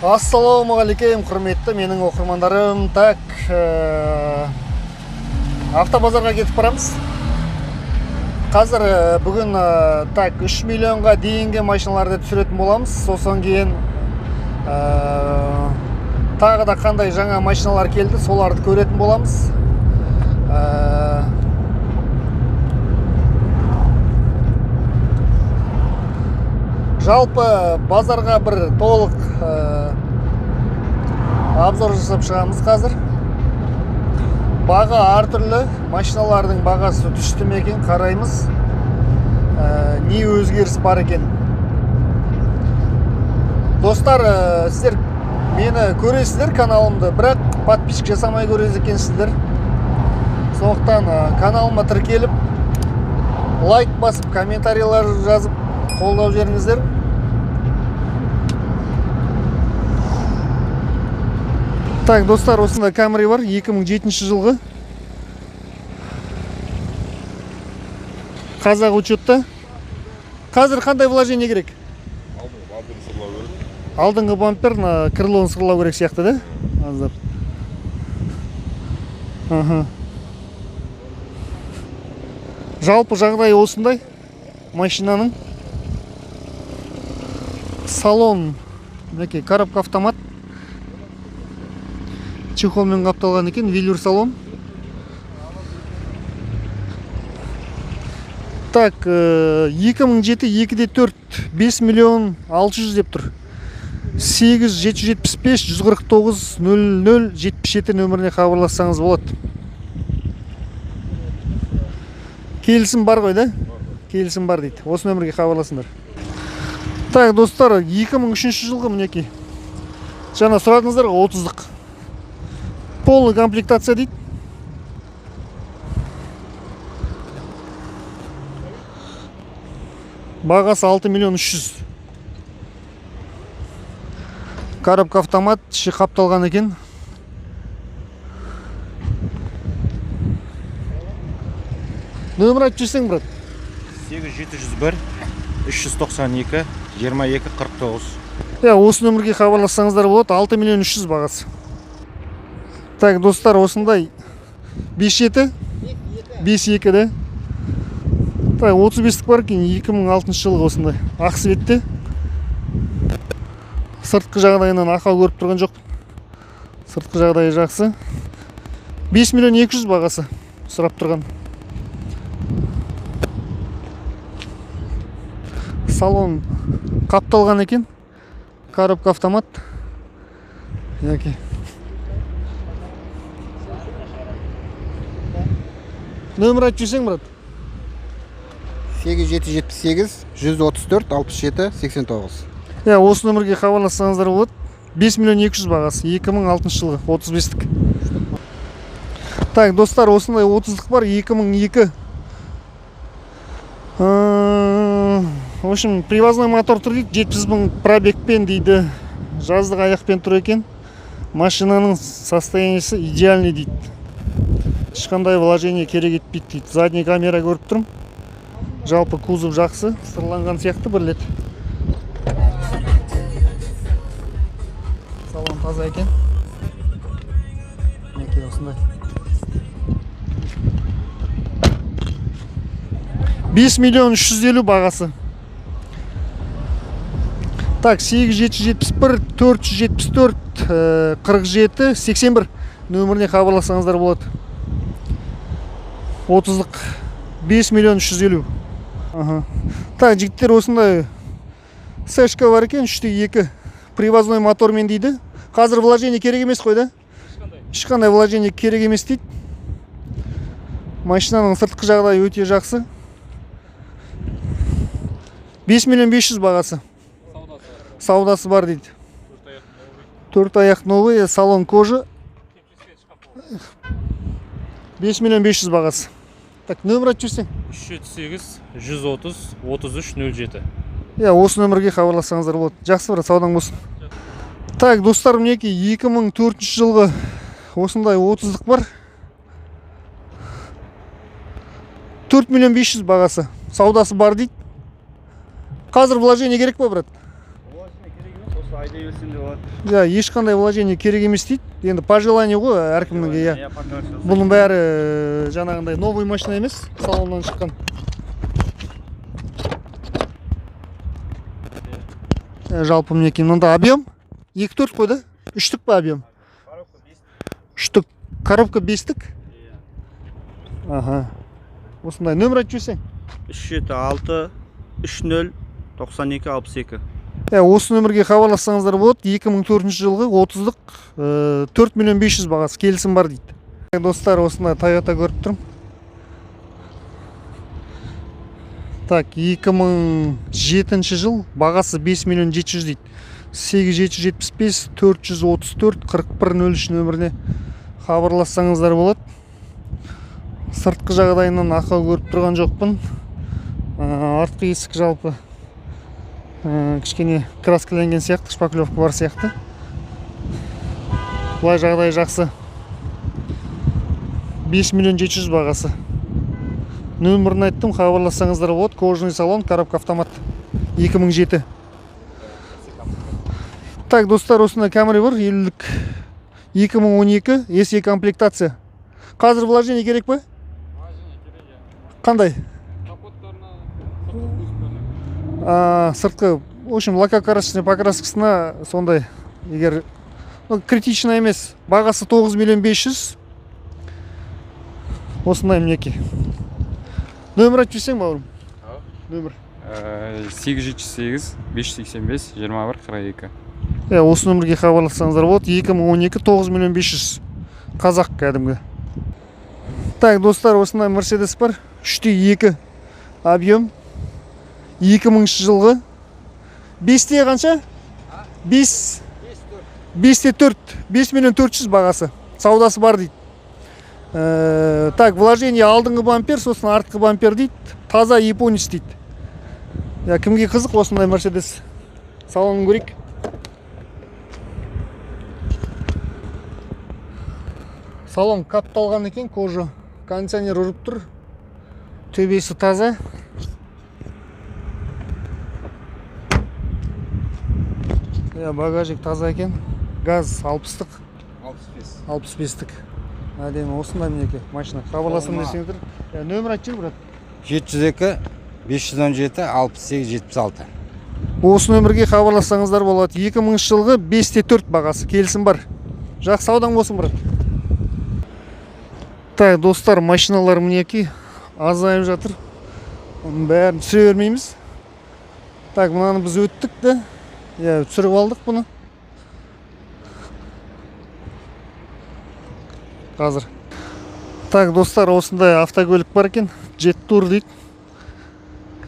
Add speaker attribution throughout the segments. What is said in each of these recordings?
Speaker 1: Ассалаумағалейкум, құрметті менің оқырмандарым. Так, автобазарға кетіп барамыз. Қазір бүгін так 3 миллионға дейінгі машиналарды түсіретін боламыз. Сосын кейін тағы да қандай жаңа машиналар келді, соларды көретін боламыз. Жалпы базарға бір толық обзор жасап шығамыз қазір. Баға әртүрлі, машиналардың бағасы түсті ме екен қараймыз. Не өзгеріс бар екен. Достар, сіздер мені көресіздер каналымды, бірақ подписчик жасамай көресіз екенсіздер. Сондықтан каналыма тіркеліп, лайк басып, комментарийлер жазып қолдау жіберіңіздер. Так, достар, осында Camry бар, 2007 жылғы. Қазақ учетта. Қазір қандай вложение керек?
Speaker 2: Алдыңғы бамперін сырлау керек.
Speaker 1: Алдыңғы бампер, мына крылоны сырлау керек сияқты, да? Аздап. Аха. Жалпы жағдай осындай машинаның. Салон, мінекей, коробка автомат. Чехолмен қапталған екен, велюр салон. Так, 2007, 2,4, 5 миллион 600 деп тұр. 8 775 149 00 77 нөміріне хабарлассаңыз болады. Келісім бар ғой, да? Келісім бар дейді. Осы нөмірге хабарласыңдар. Так, достар, 2003 жылғы мінекей. Жаңа сұрадыңыздар ғой, 30-лық. Полный комплектация дейді. Бағасы 6 миллион 300. Коробка автомат, іші қапталған екен. Нөмір айтып жіберсең, брат.
Speaker 3: 8 701 392 22 49.
Speaker 1: Иә, осы нөмірге хабарлассаңыздар болады. 6 миллион 300 бағасы. Так, достар, осындай 5-7, 5-2, да? Так, 35-тік бар екен, 2006 жылғы осындай. Ақ светте. Сыртқы жағдайынан ақау көріп тұрған жоқпын. Сыртқы жағдайы жақсы. 5 миллион 200 бағасы сұрап тұрған. Салон қапталған екен. Коробка автомат. Яки. Нөмір айтып жіберсең, брат.
Speaker 4: 8 778 134 67 89.
Speaker 1: Иә, осы нөмірге хабарлассаңыздар болады. 5 миллион 200 бағасы, 2006 жылғы, 35-тік. Так, достар, осындай 30-лық бар, 2002. В общем, привозной мотор тұр дейді, 70 мың пробегпен дейді. Жаздық аяқпен тұр екен. Машинаның состояниесі идеальный дейді. Ешқандай вложение керек етпейді дейді. Задний камера көріп тұрмын. Жалпы кузов жақсы, сырланған сияқты бір рет. Салон таза екен. Мінекей осындай. 5 миллион 350 бағасы. Так, 8 771 474 47 81 нөміріне хабарлассаңыздар болады. 30-лық 5 миллион 350. Аха. Так, жігіттер, осындай сэшка бар екен, 3-2 привозной мотормен дейді. Қазір вложение керек емес қой, да? Ешқандай вложение керек емес дейді. Машинаның сыртқы жағдайы өте жақсы. 5 миллион 500 бағасы. Саудасы бар дейді. 4 аяқ новый, салон кожа. 5 миллион 500 бағасы. Так, нөмір айтып жіберсең.
Speaker 5: 378 130 33 07.
Speaker 1: Иә, осы нөмірге хабарлассаңыздар болады. Жақсы, брат, саудаң болсын. Так, достар, мінекей 2004 жылғы осындай 30-лық бар. 4 миллион 500 бағасы. Саудасы бар дейді. Қазір вложение керек па, брат?
Speaker 3: Вложение керек емес, осы
Speaker 6: Болса айдай берсең де болады.
Speaker 1: Иә, ешқандай вложение керек емес дейді. Енді по желанию ғой әркімнің, иә.
Speaker 6: Иә, пока.
Speaker 1: Бұның бәрі жаңағындай новый машина емес, салоннан шыққан. Жалпы мінекей мында объем 2,4 қой да? Үштік па объем?
Speaker 6: Коробка 5.
Speaker 1: Үштік. Коробка бестік? Аха. Осындай нөмір айтып жіберсең.
Speaker 6: 376 30 92 62.
Speaker 1: Осы нөмірге хабарлассаңыздар болады. 2004 жылғы 30-лық, 4 миллион 500 бағасы, келісім бар дейді. Достар, осындай Toyota көріп тұрмын. Так, 2007 жыл, бағасы 5 миллион 700 дейді. 8775 434 41 03 нөміріне хабарлассаңыздар болады. Сыртқы жағдайынан ақау көріп тұрған жоқпын. Артқы есік жалпы кішкене краскіленген сияқты, шпаклевка бар сияқты. Былай жағдай жақсы. 5 миллион 700 бағасы. Нөмірін айттым, хабарлассаңыздар болады. Кожаный салон, коробка автомат 2007. Так, достар, осындай Camry бар, 50-лік 2012 SE комплектация. Қазір вложение керек пе? Қандай? Сыртқы, в общем, лакокрасочный покраскасына сондай, егер, ну, критично емес. Бағасы 9 миллион 500. Осындай мінекей. Нөмір айтып жіберсең, бауырым. Нөмір.
Speaker 7: 878 585 21 42.
Speaker 1: Осы нөмірге хабарлассаңыздар болады. 2012 9 миллион 500. Қазақ кәдімгі. Так, достар, осындай Mercedes бар. 3,2 объем. 2000 жылғы. 5-те қанша? 5 5-те 4. 5 миллион 400 бағасы. Саудасы бар дейді. Так, вложение алдыңғы бампер, сосын артқы бампер дейді. Таза японец дейді. Я, кімге қызық осындай Mercedes? Салонын көрейік. Салон капталған екен, кожа. Кондиционер ұрып тұр. Төбесі таза. Я, багажник таза екен. Газ 60-тық.
Speaker 3: 65.
Speaker 1: 65-тік. Әдемі, осындай мінекей машина. Хабарласам десеңіздер. Нөмір айтып жібер, брат.
Speaker 3: 702 517 68 76.
Speaker 1: Осы нөмірге хабарлассаңыздар болады. 2000 жылғы 5,4 бағасы. Келісім бар. Жақсы саудаң болсын, брат. Так, достар, машиналар мінекей азайып жатыр. Оның бәрін түсіре бермейміз. Так, мынаны біз өттік те. Иә, түсіріп алдық бұны. Қазір. Так, достар, осындай автокөлік бар екен. Jetour дейді.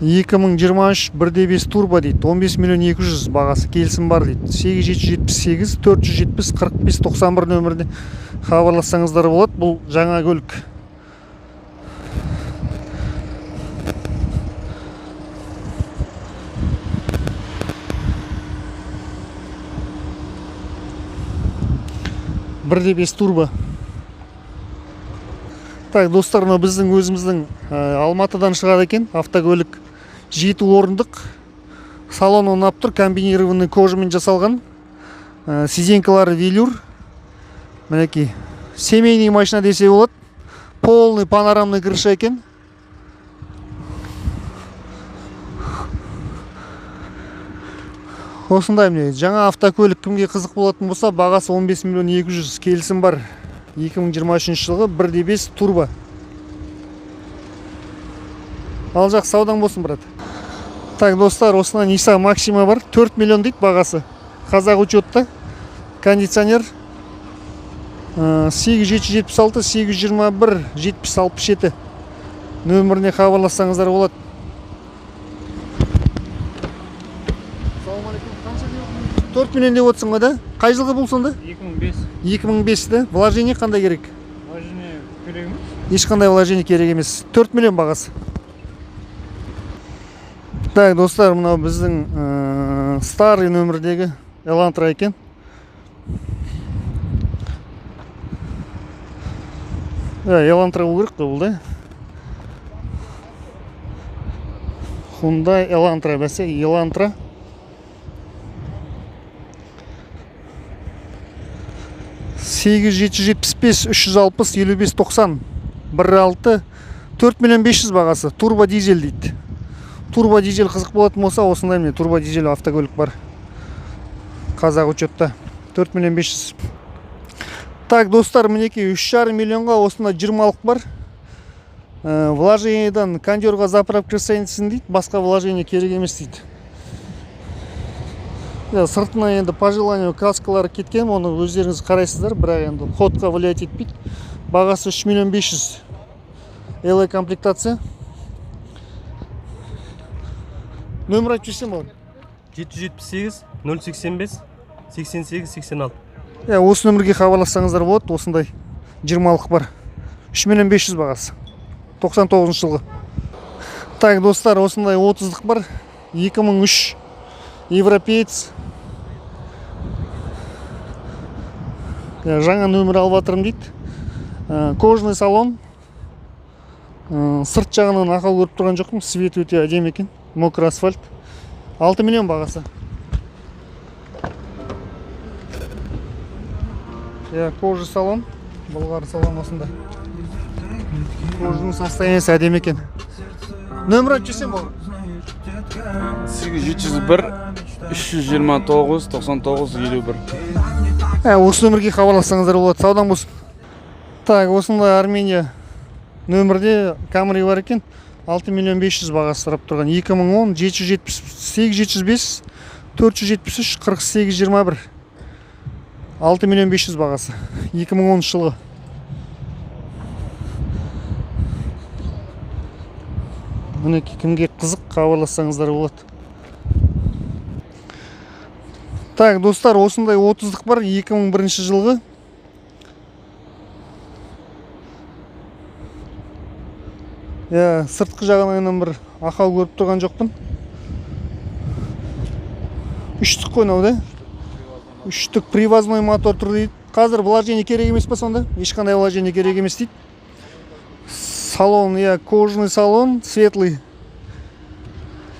Speaker 1: 2023 1.5 турбо дейді. 15 миллион 200 бағасы, келісім бар дейді. 8778 470 45 91 нөміріне хабарлассаңыздар болады. Бұл жаңа көлік. 1.5 турбо. Так, достар, мынау біздің өзіміздің Алматыдан шығады екен автокөлік. 7 орындық. Салон ұнап тұр, комбинированный кожамен жасалған. Сиденькалары велюр. Мінекей, семейный машина десе болады. Полный панорамный крыша екен. Осындай міне жаңа автокөлік кімге қызық болатын болса, бағасы 15 миллион 200, келісім бар. 2023 жылғы 1.5 турбо. Ал жақсы саудаң болсын, брат. Так, достар, осындай Nissan Maxima бар. 4 миллион дейді бағасы. Қазақ учетта. Кондиционер. 8776 821 70 67 нөміріне хабарлассаңыздар болады. 4 миллион деп отырсың ғой да? Қай жылғы бұл сонда?
Speaker 5: 2005.
Speaker 1: 2005-ті. Вложение қандай керек?
Speaker 5: Вложение керек емес.
Speaker 1: Ешқандай вложение керек емес. 4 миллион бағасы. Так, достар, мынау біздің старый нөмірдегі Elantra екен. Elantra болу керек қой бұл да. Hyundai Elantra бәсе, Elantra. 8775 360 55 90 1.6, 4 миллион 500 бағасы. Турбо дизель дейді. Турбо дизель қызық болатын болса, осындай, міне, турбо дизель автокөлік бар. Қазақ учетта. 4 миллион 500. Так, достар, мінекей, 3,5 миллионға осында 20-лық бар. Вложениедан кондерға заправка жасайын дейді, басқа вложение керек емес дейді. Иә, сыртына енді по желанию краскалары кеткен, оны өздеріңіз қарайсыздар, бірақ енді ходқа влиять етпейді. Бағасы 3 миллион 500. LE комплектация. Нөмір айтып жіберсем болады.
Speaker 8: 778 085 88 86.
Speaker 1: Иә, осы нөмірге хабарлассаңыздар болады, осындай 20-лық бар. 3 миллион 500 бағасы. 99 жылғы. Так, достар, осындай 30-лық бар. 2003, европеец. Иә, жаңа нөмір алып жатырмын дейді. Кожаный салон. Сырт жағынан ақау көріп тұрған жоқпын. Свет өте әдемі екен. Мокрый асфальт. 6 миллион бағасы. Иә, кожа салон, былғары салон осында. Кожаның состояниесі әдемі екен. Нөмір айтып жіберсем болады.
Speaker 9: 8701 329 99 51.
Speaker 1: Осы нөмірге хабарлассаңыздар болады. Саудан болсын. Так, осындай Армения нөмірде Камри бар екен. 6 миллион 500 бағасы сұрап тұрған. 2010, 778 705 473 48 21. 6 миллион 500 бағасы. 2010 жылғы. Мінекей, кімге қызық, хабарлассаңыздар болады. Так, достар, осындай 30-лық бар, 2001 жылғы. Иә, сыртқы жағынан бір ақау көріп тұрған жоқпын. Үштік қой мынау да? Үштік, привозной мотор тұр дейді. Қазір вложение керек емес па сонда? Ешқандай вложение керек емес дейді. Салон, иә, кожаный салон, светлый.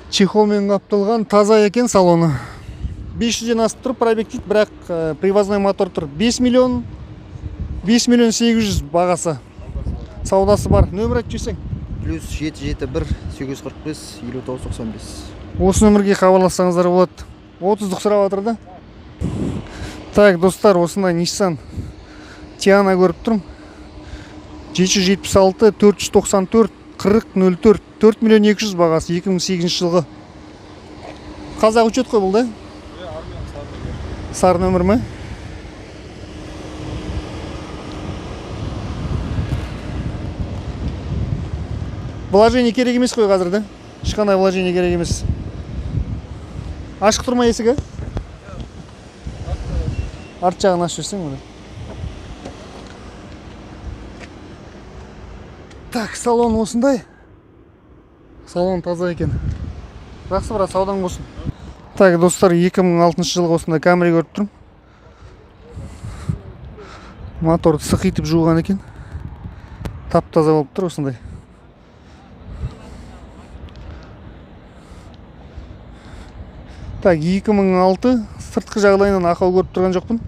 Speaker 1: Чехолмен қапталған, таза екен салоны. 500-ден асып тұр пробег дейді, бірақ привозной мотор тұр. 5 миллион, 5 миллион 800 бағасы. Саудасы бар. Нөмір айтып жіберсең.
Speaker 4: Плюс 771 845 59 95.
Speaker 1: Осы нөмірге хабарлассаңыздар болады. 30-дық сұрап жатыр да. Так, достар, осындай Nissan Teana көріп тұрмын. 776 494 40 04, 4 миллион 200 бағасы, 2008 жылғы. Қазақ учет қой бұл да? Сары нөмір ме? Вложение керек емес қой қазір да? Ешқандай вложение керек емес. Ашық тұр ма есігі? Арт жағын ашып жіберсең болады. Так, салон осындай. Салон таза екен. Жақсы, брат, саудаң болсын. Так, достар, 2006 жылғы осындай Камри көріп тұрмын. Моторды сықитып жуған екен. Тап таза болып тұр осындай. Так, 2006, сыртқы жағдайынан ақау көріп тұрған жоқпын.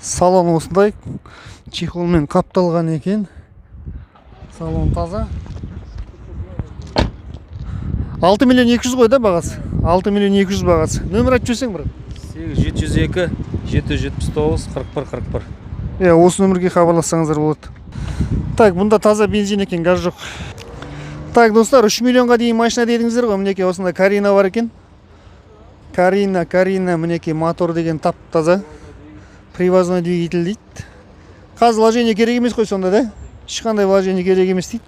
Speaker 1: Салон осындай, чехолмен қапталған екен. Салон таза. 6 миллион 200 ғой да бағасы. 6 миллион 200 бағасы. Нөмір айтып жіберсең, брат.
Speaker 8: 8702 779 41 41.
Speaker 1: Иә, осы нөмірге хабарлассаңыздар болады. Так, бұнда таза бензин екен, газ жоқ. Так, достар, 3 миллионға дейін машина дедіңіздер ғой, мінекей осындай Карина бар екен. Карина, Карина, мінекей мотор деген тап таза. Привозной двигатель дейді. Қазір вложение керек емес қой сонда да? Ешқандай вложение керек емес дейді.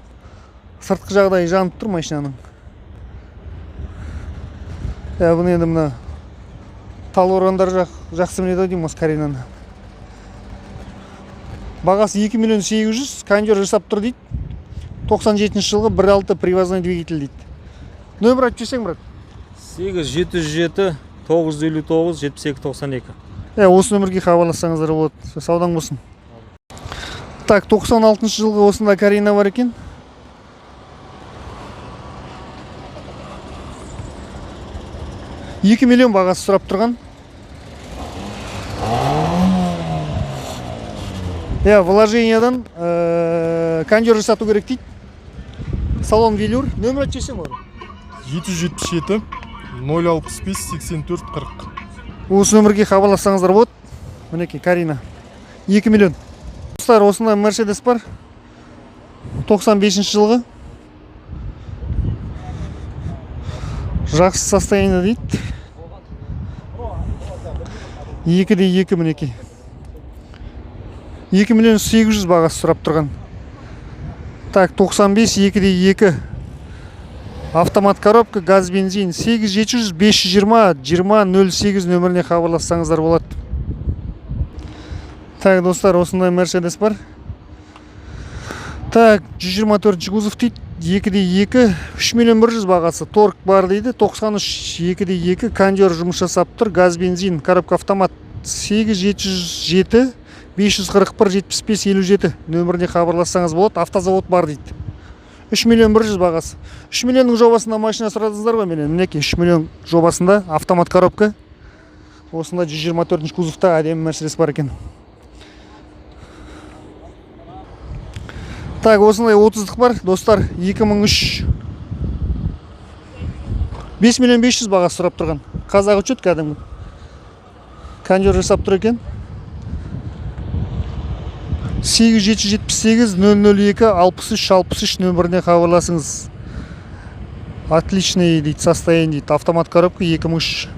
Speaker 1: Сыртқы жағдайы жанып тұр машинаның. Иә, бұны енді мына Талдықорғандар жақсы біледі ау деймін осы Каринаны. Бағасы 2 миллион 800, кондер жасап тұр дейді. 97 жылғы 1.6 привозной двигатель дейді. Нөмір айтып жіберсең, брат.
Speaker 8: 8707 959 72 92.
Speaker 1: Иә, осы нөмірге хабарлассаңыздар болады. Саудаң болсын. Так, 96 жылғы осында Карина бар екен. 2 миллион бағасы сұрап тұрған. Иә, вложениядан кондер жасату керек дейді. Салон велюр. Нөмір айтып жіберсең болады.
Speaker 2: 777 065 84 40.
Speaker 1: Осы нөмірге хабарлассаңыздар болады. Мінекей, Карина. 2 миллион. Достар, осындай Мерседес бар. 95 жылғы. Жақсы состояние дейді. 2-де 2 мінекей. 2 миллион 800 бағасы сұрап тұрған. Так, 95, 2-де 2. Автомат коробка, газ, бензин. 8 700 520 20 08 нөміріне хабарлассаңыздар болады. Так, достар, осындай Мерседес бар. Так, 124 кузов дейді. 2-де 2, 3 миллион 100 бағасы. Торг бар дейді. 93, 2-де 2, кондер жұмыс жасап тұр. Газ, бензин, коробка автомат. 8 707 541 75 57 нөміріне хабарлассаңыз болады. Автозавод бар дейді. 3 миллион 100 бағасы. 3 миллионның жобасында машина сұрадыңыздар ғой менен. Мінекей, 3 миллион жобасында автомат коробка. Осында 124 кузовта әдемі Мерседес бар екен. Так, осындай 30-дық бар, достар, 2003. 5 миллион 500 бағасы сұрап тұрған. Қазақ учет кәдімгі. Кондер жасап тұр екен. 8 778 002 63 63 нөміріне хабарласыңыз. Отличный дейді, состояние дейді. Автомат коробка 2003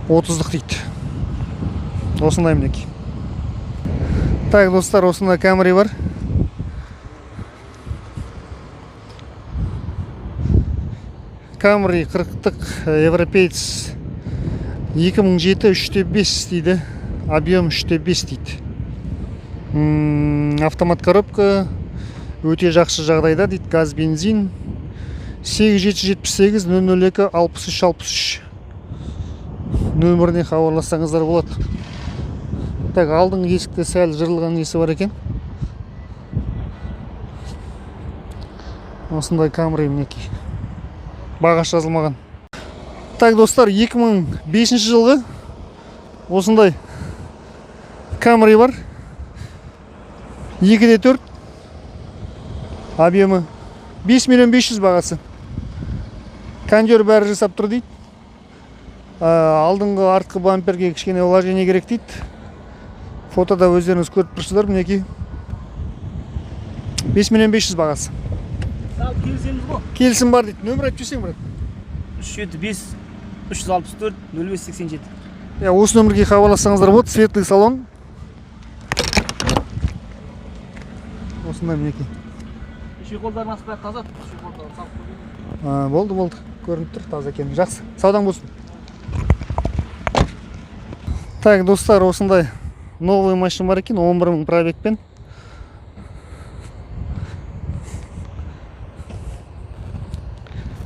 Speaker 1: 30-дық дейді. Осындай мінекей. Так, достар, осындай Camry бар. Camry 40-тық европеец 2007 3-5 дейді. Объем 3-5 дейді. Автомат коробка өте жақсы жағдайда дейді. Газ, бензин. 8 778 002 63 63 нөміріне хабарлассаңыздар болады. Так, алдыңғы есікте сәл жырылған несі бар екен. Осындай Camry мінекей. Бағасы жазылмаған. Так, достар, 2005 жылғы осындай Camry бар. 2-4 объемы 5 миллион 500 бағасы. Кондер бәрі жасап тұр дейді. Алдыңғы артқы бамперге кішкене вложение керек дейді. Фотода өздеріңіз көріп тұрсыздар мінекей. 5 миллион 500 бағасы.
Speaker 6: Келісеміз ғой.
Speaker 1: Келісім бар дейді. Нөмір айтып жіберсең, брат.
Speaker 6: 3 7 5 364 05 87.
Speaker 1: Иә, осы нөмірге хабарлассаңыздар болады. Светлый салон. Осындай мінекей.
Speaker 6: Шиқолдарын аспай таза. Шиқолдарын салып қойдым.
Speaker 1: Болды, болды. Көрініп тұр, таза екен. Жақсы. Саудаң болсын. Так, достар, осындай новый машина бар екен, 11 мың пробегпен.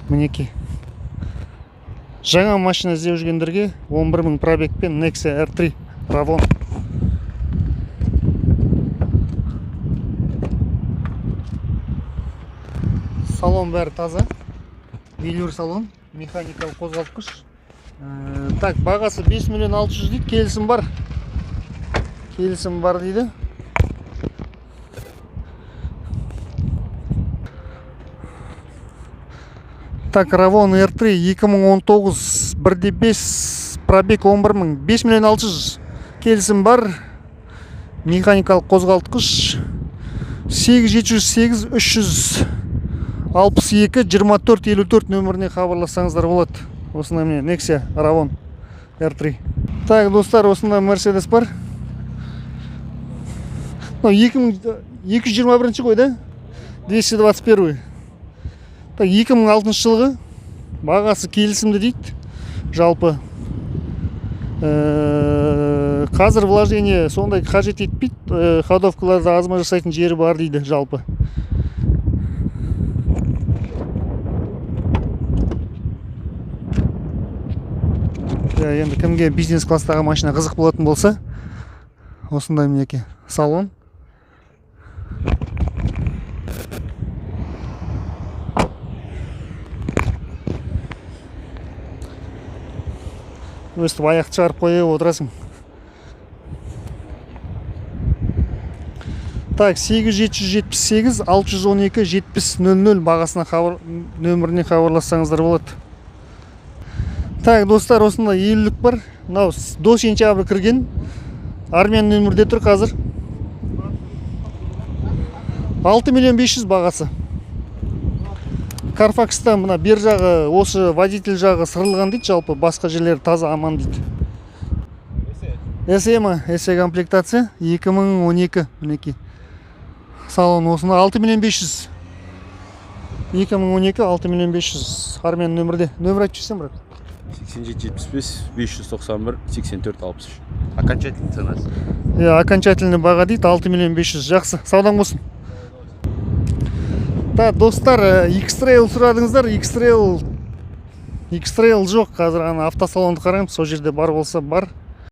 Speaker 1: Мінекей. Жаңа машина іздеп жүргендерге 11 мың пробегпен Nexia R3 Равон. Салон бәрі таза. Велюр салон, механикалық қозғалтқыш. Так, бағасы 5 миллион 600 дейді, келісім бар. Келісім бар дейді. Так, Равон R3 2019 1.5 пробег 11 мың, 5 миллион 600 келісім бар. Механикалық қозғалтқыш 8 708 362 24 54 нөміріне хабарлассаңыздар болады. Осындай міне Nexia Равон R3. Так, достар, осындай Mercedes бар. Мынау 2221 ғой, да? 221. Так, 2006 жылғы бағасы келісімді дейді. Жалпы. Қазір вложение сондай қажет етпейді. Ходовкаларда азма жасайтын жері бар дейді жалпы. Иә, енді кімге бизнес класстағы машина қызық болатын болса, осындай мінекей салон. Өстіп аяқты шығарып қойып отырасың. Так, 8778 612 70 00 бағасына хабар, нөміріне хабарлассаңыздар болады. Так, достар, осындай 50-лік бар. Мынау до сентябрь кірген. Армян нөмірде тұр қазір. 6 миллион 500 бағасы. Карфакста мына бер жағы, осы водитель жағы сырылған дейді, жалпы басқа жерлері таза, аман дейді. SE ма? SE комплектация 2012, мінекей. Салон осыны 6 миллион 500. 2012, 6 миллион 500, армян нөмірде. Нөмір айтып жіберсең, брат.
Speaker 9: 87 75 591 84 63. Окончательный ценасы.
Speaker 1: Иә, окончательный баға дейді 6 миллион 500. Жақсы, саудаң болсын. Так, достар, X-Trail сұрадыңыздар. X-Trail, X-Trail жоқ қазір. Ана автосалонды қараймыз, сол жерде бар болса, бар.